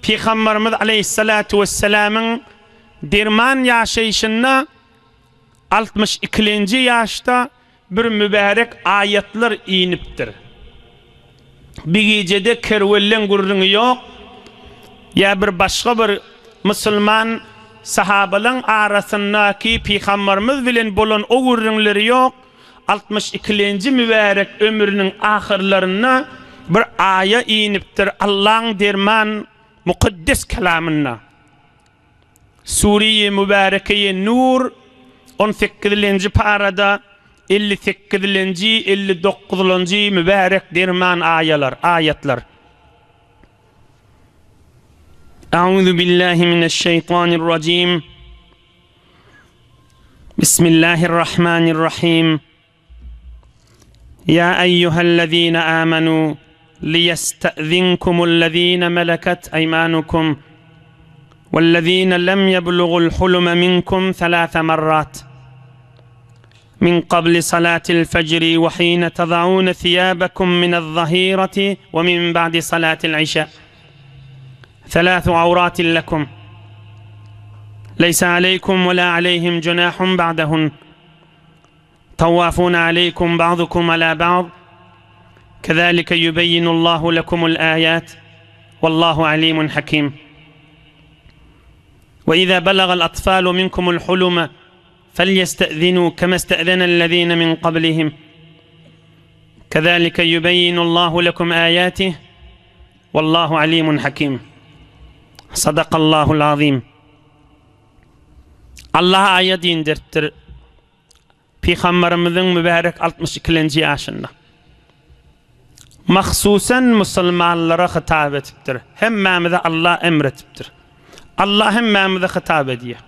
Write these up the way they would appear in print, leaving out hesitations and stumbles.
Pygamberimiz aleýhissalatu wessalamyň derman ýaşaýşynda 62-lenji ýaşda bir mübärek aýatlar inipdir. Bir gijede kerwenleň gürrüňi ýok, ýa bir başga bir musulman sahabalaň arasyndaky Pygamberimiz bilen bolan o gürrüňleri ýok, 62-lenji mübärek ömrüniň ahyrlarynda bir aýa inipdir Allaň derman mukaddes kelamynda. Sure-i Mübärekeýi Nur on sekizilenji parada 58-lenji, 59-lanjy mübärek derman aýalar, aýatlar. Euzu billahi mineşşeýtanirrajim. Bismillahirrahmanirrahim. Ýa eýýuhellezine amanu liýestezinkumul-lezine meleket eýmanukum wellezine lem ýeblugul hulume minkum selase marrat min qabli salatil fejri we hine tadaune thiyabekum minez-zahirati we min ba'di salatil işa Selasu awratin lekum leýse aleýkum we la aleýhim junahun ba'dehun Tawafuna aleýkum ba'dukum ala ba'd, kezalike ýubeýinullahu lekumul aýat, wallahu alimun hakim. We iza balagal atfalu minkumul huluma felyeste'zinu kema ste'zenellezine min qablihim. Kezalike ýubeýinullahu lekum aýatih, wallahu alimun hakim. Sadakallahul azim. Allah aýat indiripdir. Pygamberimiziň mübärek altmyş ikilenji ýaşynda. Mahsusan musulmanlara hytap edipdir. Hemmämize Allah emr edipdir. Allah hemmämize hytap edýär.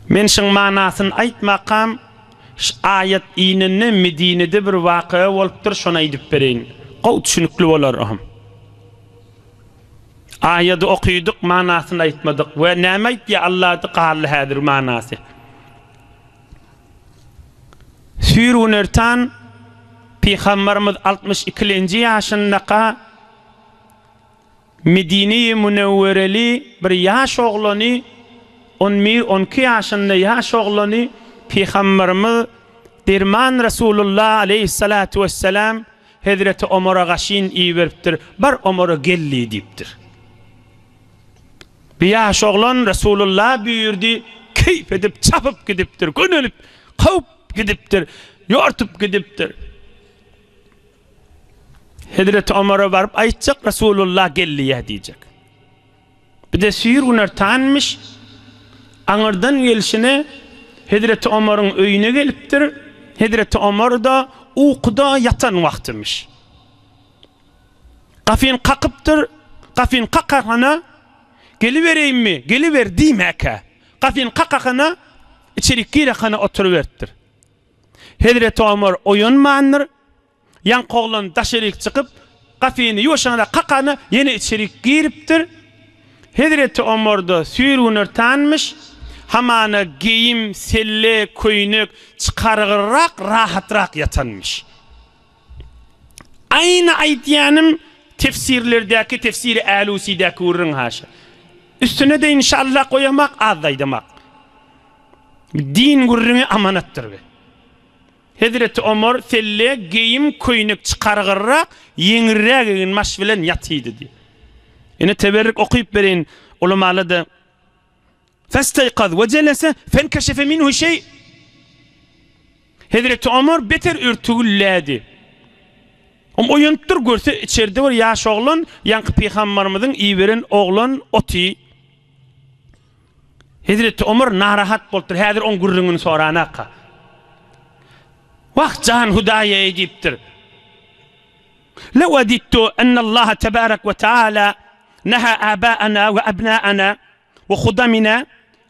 Men şuň manasyny aýtmakam, şu aýat inende Medinede bir waka bolupdyr, şony aýdyp bereýin. Gowy düşünikli bolar o. Aýady okydyk manasyny aýtmadyk we näme aýtýar Allady galdy häzir manasy. Süýr gün ertan Pygambarymyz 62-lenji ýaşyndaka Medine-i Münewwereli bir ýaş oglany on bir, on iki ýaşynda ýaş oglany Pygambarymyz Derman Resulullah aleýhissalatu wessalam Hezreti Omara gaşyn iberipdir, Bar Omara gel diý diýipdir. Bir ýaş oglan Resulullah buýurdy, keýp edip çapyp gidipdir, gönelip, kowup gidipdir, ýortup gidipdir. Hezreti Omara baryp aýtjak, Resulullah gel diýýär diýjek. Bir-de süýr günortanmyş, aňyrdan gelşine Hezreti Omaryň öýüne gelipdir, Hezreti Omar-da ukuda ýatan wagtymyş. Gapyny kakypdyr, gapyny kakahana, Gelibereýinmi, geliber diýmäkä, gapyny kakahana, içerik girekana oturyberipdir. Hezreti Omar oýanmandyr, Ýaňky oglan daşaryk çykyp, gapyny ýuwaşjaňrak kakanda, ýene içerik giripdir. Hezreti Omar-da süýrgünertanmyş, hamana geýim, selle, köýnek çykargyrak, rahatrak ýatanmyş. Aýny aýdýanym tefsirlerdäki, tefsiri Älusidäki gürrüň haşa. Üstüne-de inşallah goýamak, az-da aýdamak. Din gürrüňi amanatdyr be. Hezreti Omar selle geýim köýnek çykargyrrak, ýeňilräk eginbaş bilen ýatydy diýip. Ine teberrik okyp bereýin ulamala-da Festeýkaz we jelese fenkeşefe minhu şeý. Hezreti Omar beter örtügillädi. Om oýanypdyr görse içerde bir ýaş oglan, ýaňky pygambarymyzyň iberen oglan oty. Hezreti Omar narahat bolupdyr, häzir oň gürrüňini soranaka. Wah, jan Hudaýa-eý diýipdir. Lewadidtu ennallaha tebarek we taala neha abaana we abnaana we hudamina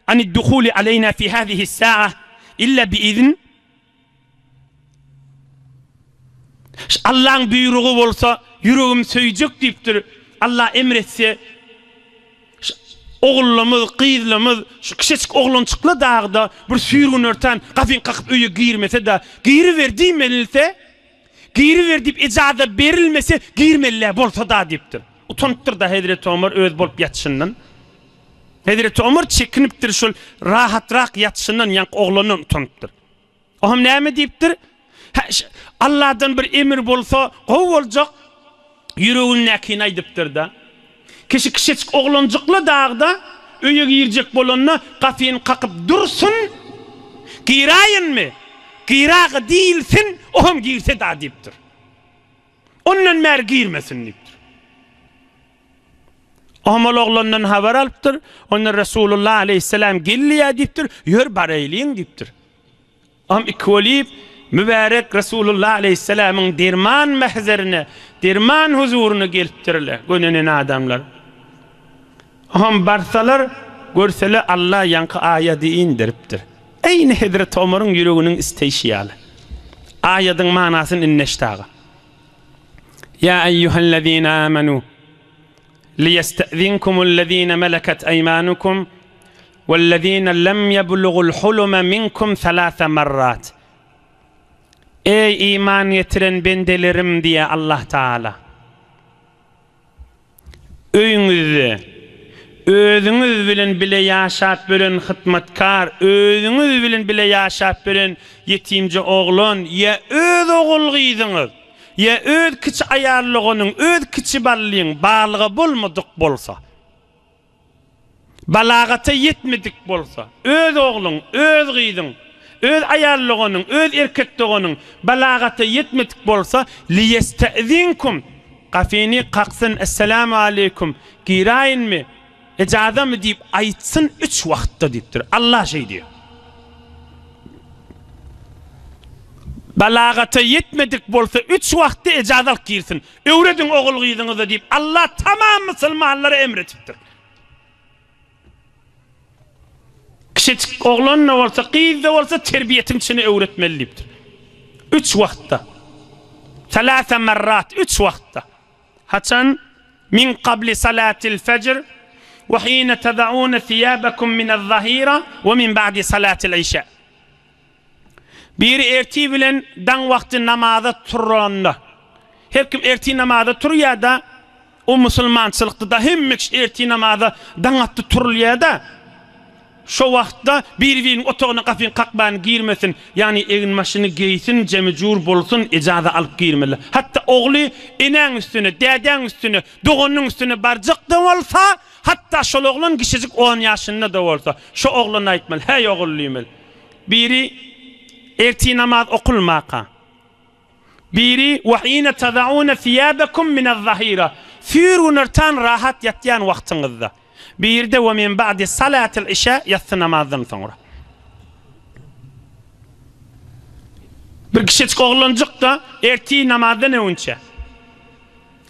anid-duhuli aleýna fi hazihi-s-sa'a illa bi-izn Allaň buýrugy bolsa, ýüregim söýjek diýipdir. Allah emr etse, şu ogullarymyz, gyzlarymyz, şu kiçejik oglanjyklar dagy-da bir süýrgün örtän gapyny kakyp öýe girmese-de, giriber diýmelilse, Giriber diýip ejaza berilmese, girmeli-dä bolsa-da diýipdir. Utanypdyr-da hezreti Omar öz bolup ýatyşyndan. Hezreti Omar çekinipdir şol rahatrak ýatyşyndan, ýaňky oglandan utanypdyr. Oňam näme diýipdir? Hä, Alladan bir emir bolsa, gowy boljak. Ýüregindäkini aýdypdyr-da. Kişi kişejik oglanjykla dagda öýe girjek bolanda gapyny kakyp dursun, Giräýinmi? Giraga diýilsin, oňam girse-da diýipdir. Ondan bäri girmesin diýipdir. Oňam ol oglandan habar alypdyr. Onda Resulullah aleýhissalam gelýär diýipdir. Ýör baraýlyň diýipdir. Am iki mübärek Resulullah aleýhissalamyň derman mähzerine, derman huzuryna gelipdirler, gönenen adamlar. Oňam barsalar, görseler Allah ýaňky aýady inderipdir. Eýni Hezreti Omaryň ýüreginiň isleýşi ýaly. Aýadyň manasyny indi eşit aga. Ýa eýýuhellezine amenu liýestezinkumul-lezine meleket eýmanukum Wellezine lem ýeblugul hulume minkum selase marrat. Eý iman getiren bendelerim diýýär Allah Tagala. Öýüňizde özüňiz bilen bile ýaşap ýören hytmatkar, özüňiz bilen bile ýaşap ýören ýetimje oglan ýa öz ogul-gyzyňyz, ýa öz kiçi aýal doganyň, öz kiçi ballyň balyga bolmadyk bolsa, Balagata ýetmedik bolsa, öz ogluň, öz gyzyň, öz aýal doganyň, öz erkek doganyň balagata ýetmedik bolsa, liýestezinkum, gapyny kaksyn, Esselamu aleýkum, giräýinmi, ejazamy diýip aýtsyn üç wagtda diýipdir. Allah şeý diýýär. Balagata ýetmedik bolsa üç wagtda ejaza alyp girsin. Öwrediň ogul-gyzyňyza diýip, Allah tamam musulmanlara emr etipdir. Kiçijik oglan-da bolsa, gyz-da bolsa terbiýetiň içine öwretmeli diýipdir. Üç wagtda. Salasa marrat, üç wagtda. Haçan? Min qabli salatil fejr we hine tadauna thiyabakum minez-zahira we min ba'di salatil işa. Biri ertir bilen daň wagty namaza turanda, her kim ertir namaza turýar-da, o musulmançylykda-da hemme kişi ertir namaza daň atdy turulýar-da, şo wagtda biri-biriniň otagyna gapyny kakman girmesin, ýagny eginbaşyny geýsin, jemi-jur bolsun, ejaza alyp girmeli. Hatda ogly enäň üstüne, dädäň üstüne, doganynyň üstüne barjak-da bolsa, hatda şol oglan kiçijik on ýaşynda-da bolsa, şo oglana aýtmaly, Häý ogul diýmeli. Biri ertir namaz okulmaka. Biri we hine tadauna siyabakum minez-zahira. Süýr günortan rahat ýatýan wagtyňyzda. Biri-de we min ba'di salatil işa ýassy namazdan soňra. Bir kiçijik oglanjyk-da ertir namazdan öňünçä.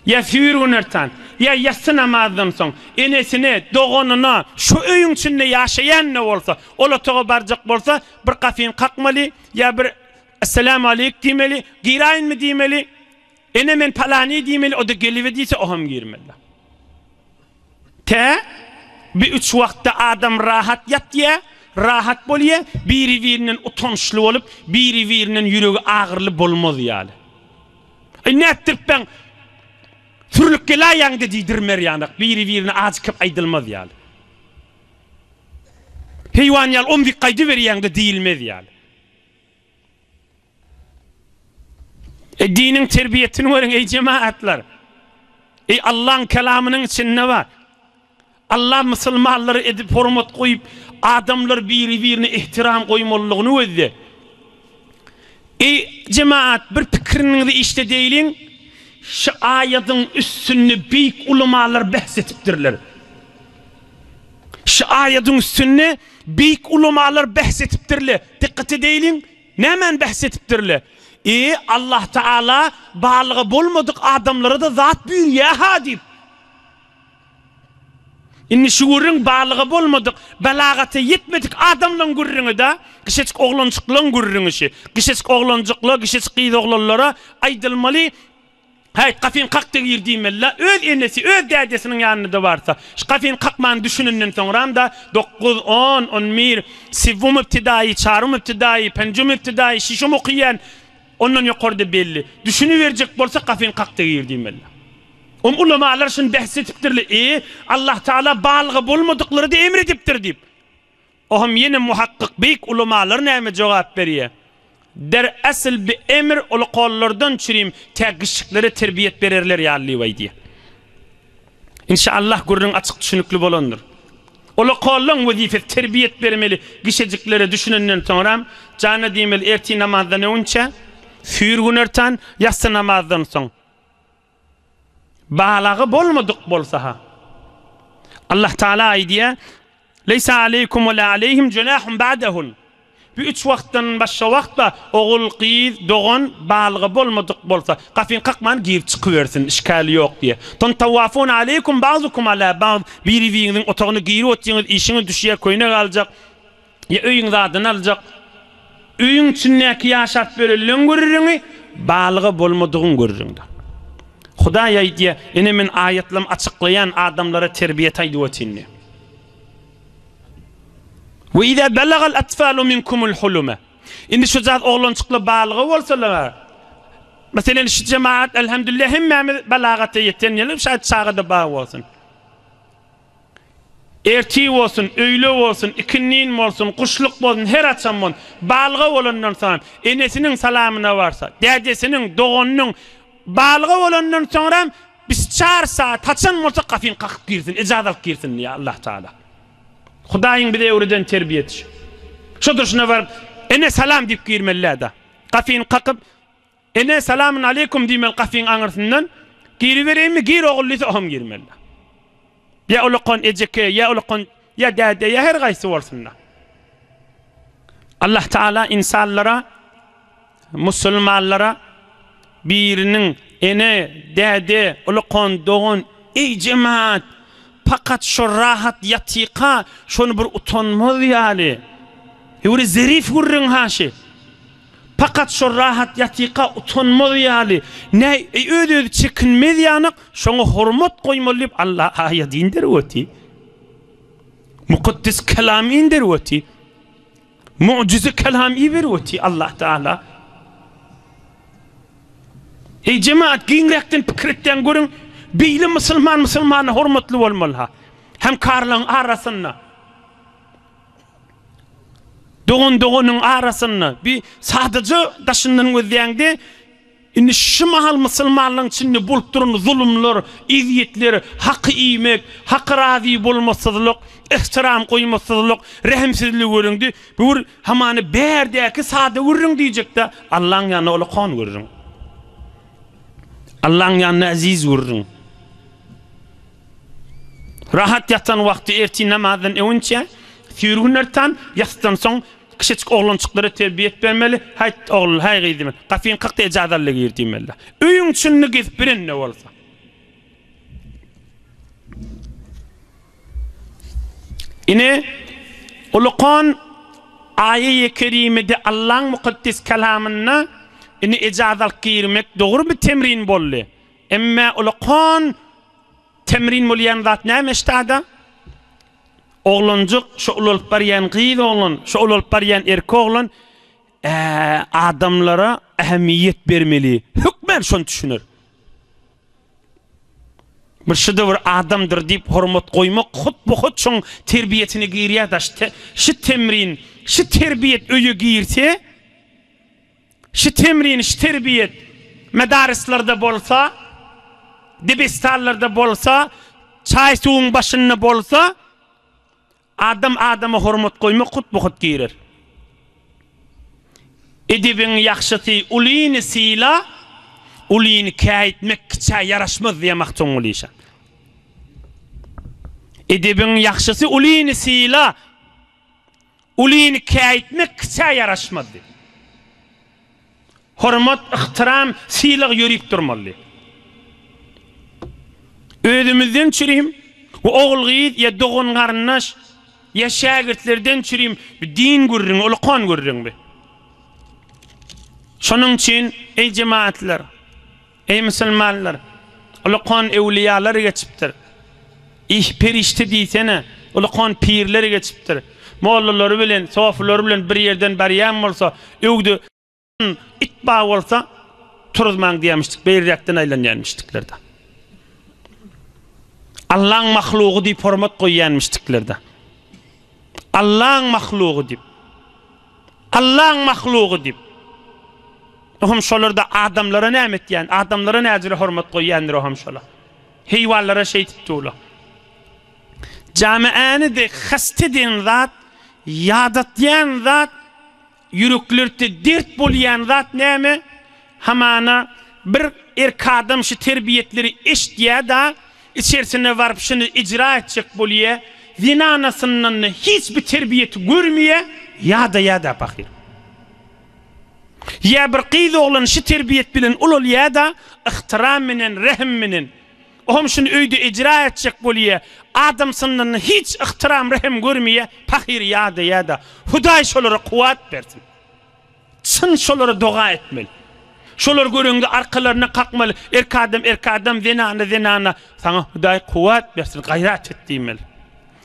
Ýa süýr günortan, ýa ýassy namazdan soň, enesine, doganyna, şu öýüň içinde ýaşaýan-da bolsa, ol otaga barjak bolsa, bir gapyny kakmaly, ýa bir Esselamu aleýk diýmeli, giräýinmi diýmeli, ene men palany diýmeli, o-da gelibe diýse, o hem girmeli. Tä bi üç wagtda adam rahat ýatýa, rahat bolýa, biri-birinden utançly bolup, biri-birinden ýüregi agyrly bolmaz ýaly. Eý, nätdiripbäň, sürlüp geläýäň-de diýdirmer ýanak, biri-birine ajy kep aýdylmaz ýaly. Heýwan ýaly omzik gaýdyberýäň-de diýilmez ýaly. Eý, diniň terbiýetini görüň, eý jemagatlar! Eý, Allaň kelamynyň içinde bar. Allah musulmanlara edip hormat goýup, adamlar biri-birine ehtiram goýmalylygyny gözle. Eý, jemagat, bir pikiriňizi işledeýliň, şu aýadyň üstünde beýik ulamalar bähs etipdirler. Şu aýadyň üstünde beýik ulamalar bähs etipdirler. Dykgat edeýliň, Nämäni bähs edipdirler? E, Allah Taala balyga bolmadyk adamlara-da zat buýurýar-ha diýip. Indi şu gürrüň balyga bolmadyk, balagata ýetmedik adamlaryň gürrüňi-dä. Kiçijik oglanjyklaryň gürrüňi şi. Kiçijik oglanjyklar, kiçijik gyz oglanlara aýdylmaly, Häýt, gapyny kak-da gir diýmeli-dä. Öz enesi, öz dädesiniň ýanyna-da barsa, şu gapyny kakmany düşünenden soňram-da, dokuz, on, on bir, sewwum ibtidaýy, çarym ibtidaýy, penjum ibtidaýy, şişum okaýan. Ondan ýokarda belli. Düşüniberjek bolsa gapyny kakda gir diýmeli. Om ulamalar şuny bähs etipdirler, E, Allah Taala balyga bolmadyklary-da emr edipdir diýip. Ohm ýene muhakkyk beýik ulamalar näme jogap berýär? Der asl bi emr uly kollardan çürim tä gyşyklere terbiýet bererler ýaly diýip aýdýar. Inşallah gürrüň açyk düşünikli bolandyr. Uly kollaň wezipesi terbiýet bermeli gişejiklere düşünenden soňram jana diýmeli ertir namazdan öňünçä, süýr günortan, ýassy namazdan soň. Balagy bolmadyk bolsa-ha. Allah Taala aýdýar, Leýsa aleýkum we la aleýhim junahun ba'dahun. Bu üç wagtdan başga wagt bar, ogul, gyz, dogan balygy bolmadyk bolsa, gapyny kakman girip çykybersin, işgäli ýok diýýär. Ton tawafun aleýkum ba'dukum ala ba'd, biri-biriňiziň otagyna girip otyrňyz, işiňiz düşýär, köýnek aljak, Ýa öýüň zadyny aljak. Öýüň içindäki ýaşap ýörenleň gürrüňi, balyga bolmadygyň gürrüňdir. Hudaý aýdýar, Ine men aýatlarymy açyklaýan adamlara terbiýet aýdyp otyryn diýýär. We iza balagal atfalu minkumul hulume. Indi şu zat oglanjyklar balyga bolsalar, meselen şu jemaat elhamdülillah hemmämiz balagata ýeten ýaly, şaýat çaga-da bar bolsun. Ertir bolsun, öýle bolsun, ikindin bolsun, guşluk bolsun, her haçan bolsun, balyga bolandan soňam, enesiniň salamyna barsa, dädesiniň, doganynyň, balyga bolandan soňram, biz çar saat haçan bolsa gapyny kakyp girsin, ejaz alyp girsin diýýär Allah Tagala. Hudaýyň bize öwreden terbiýesi şu. Şo durşuna baryp, ene salam diýip girmeli däl-de. Gapyny kakyp, Ene, salamyn aleýkum diýmeli gapyň aňyrsyndan, Giribereýinmi, gir ogul diýse, oňam girmeli. Ýa ulakan ejeke, ýa ulakan, ýa däde, ýa her gaýsy bolsun-da. Allah Taala ynsanlara, musulmanlara biriniň ene, däde, ulakan dogan, eý jemaat, pakat şo rahat ýatyka, şony bir utanmaz ýaly. Öwre zerif gürrüň haşy. Pakat şo rahat ýatyka utanmaz ýaly, nä öz-özi çekinmez ýanak, şoňa hormat goýmaly diýip Alla aýat inderip oty. Mukaddes kelam inderip oty. Mu'jize kelam iberip oty Allah Taala. Eý jemaat giňräkden pikir etýän görüň, beýle musulman musulmana hormatly bolmaly-ha. Hemkarlaryň arasynda. Dogan doganyň arasynda bir sadaja daşyndan gözleýäňde indi şu mahal musulmanlaryň içinde bolup duran zulumlar, ezýetler, haky iýmek, haka razy bolmasyzlyk, ehtiram goýmasyzlyk, rehimsizlik görüňdi. Bu bir hamany bärdäki sada gürrüň diýjekde, Allaň ýanynda ulakan gürrüň. Allaň ýanynda eziz gürrüň. Rahat ýatan wagty ertir namazdan öňünçä, süýrgün ertan, ýasydan soň kiçijik oglanjyklara terbiýet bermeli, Haýt, ogul, haý gyz diýmeli. Gapyny kak-da ejaz al-da gir diýmeli. Öýüň içinde gezip bilen-de bolsa. Ine, ulukan aýa-i kerimede Allaň mukaddes kelamynda ine ejaz alyp girmek dogry bir temrin boldy. Emme ulukan Temrin bolýan zat näme ştada? Oglanjyk, şo ulalyp barýan gyz oglan, şo ulalyp barýan erkek oglan adamlara ähmiýet bermeli. Hökmän şony düşüner. Bir şuda bir adamdyr diýip hormat goýmak hut bu hut şoň terbiýesine girýär daş. Şu temrin, şu terbiýet öýe girse, Şu temrin, şu terbiýet medarislarda bolsa, debestanlarda bolsa, çaý-suwuň başynda bolsa, adam adama hormat goýmak hut-bu-hut girer. Edebiň ýagşysy ulyny syla, ulyny käýitmek kiçä ýaraşmaz diýýär Magtymguly işan. Edebiň ýagşysy ulyny syla, Ulyny käýitmek kiçä ýaraşmazdy. Hormat, yhtyram, sylag ýörip durmalydy. Özümizden çürim, bu ogul-gyz ýa dogan-garyndaş, ýa şägirtlerden çürim, bu din gürrüňi, ulukan gürrüň bu. Şonuň üçin, eý jemagatlar! Eý musulmanlar! Ulukan öwlüýalar geçipdir. Ih, perişde diýsene, ulukan pirler geçipdir. Mollalary bilen, sofulary bilen bir ýerden barýan bolsa, öwde. It bar bolsa, turuzmaň diýýärmişdik, beýleräkden aýlanýarmyşdykler-de. Allaň mahlugy diýip hormat goýýarmyşdykler-de. Allaň mahlugy diýip. Allaň mahlugy diýip. Ohm şolar-da adamlara näme etýän, adamlara näjüre hormat goýýandyr ohm şolar. Heýwanlara şeýdip durlar. Jamiäni-de hasta eden zat, ýadatýan zat Ýüreklerde dert bolýan zat näme? Hamana bir erk adam şu terbiýetleri eşitýä-da, içersine baryp şuny ijra etjek bolýa, zenanasyndan-da hiç bir terbiýeti görmeýä, ýadaýa-da pahyr. Ýa bir gyz oglan şu terbiýet bilen ulalýa-da, yhtyram menen, rehim menen. Ohm şuny öýde ijra etjek bolýa, adamsyndan hiç yhtyram rehim görmeýä, pahyr ýadaýada. Hudaý şolara kuwwat bersin. Çyn şolara doga etmeli. Şolary göreňde arkalaryna kakmaly, erk adam erk adam, zenana zenana, saňa Hudaý kuwwat bersin, gaýrat et diýmeli.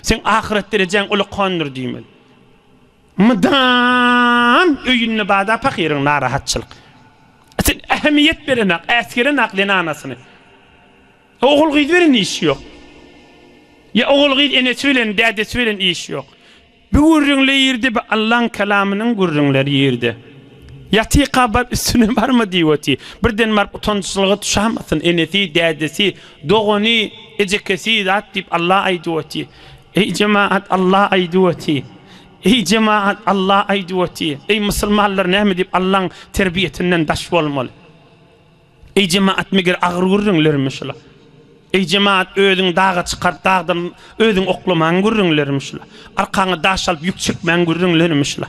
Seň ahyret derejäň ulakandyr diýmeli. Mydam öýünde bada pahyryň narahatçylyk. Sen ähmiýet berenak, äsgerenak zenanasyny. Ogul gyz bilen işi ýok. Ýa ogul gyz enesi bilen, dädesi bilen işi ýok. Bu gürrüňler ýerde bu Allaň kelamynyň gürrüňleri ýerde. Ýatyka bar üstüne barma diýip otyr. Birden baryp utançlyga düşamasyn enesi, dädesi, dogany, ejekesi zat diýip Alla aýdyp otyr. Eý jemagat Alla aýdyp otyr. Eý jemagat Alla aýdyp otyr. Eý musulmanlar näme diýip Allaň terbiýesinden daş bolmaly. Eý jemagat meger agyr gürrüňlermi şula. Eý jemagat özüňi daga çykaryp dagdan özüňi oklamaň gürrüňlerimi şula. Arkaňa daş alyp ýük çekmäň gürrüňlerimi şula.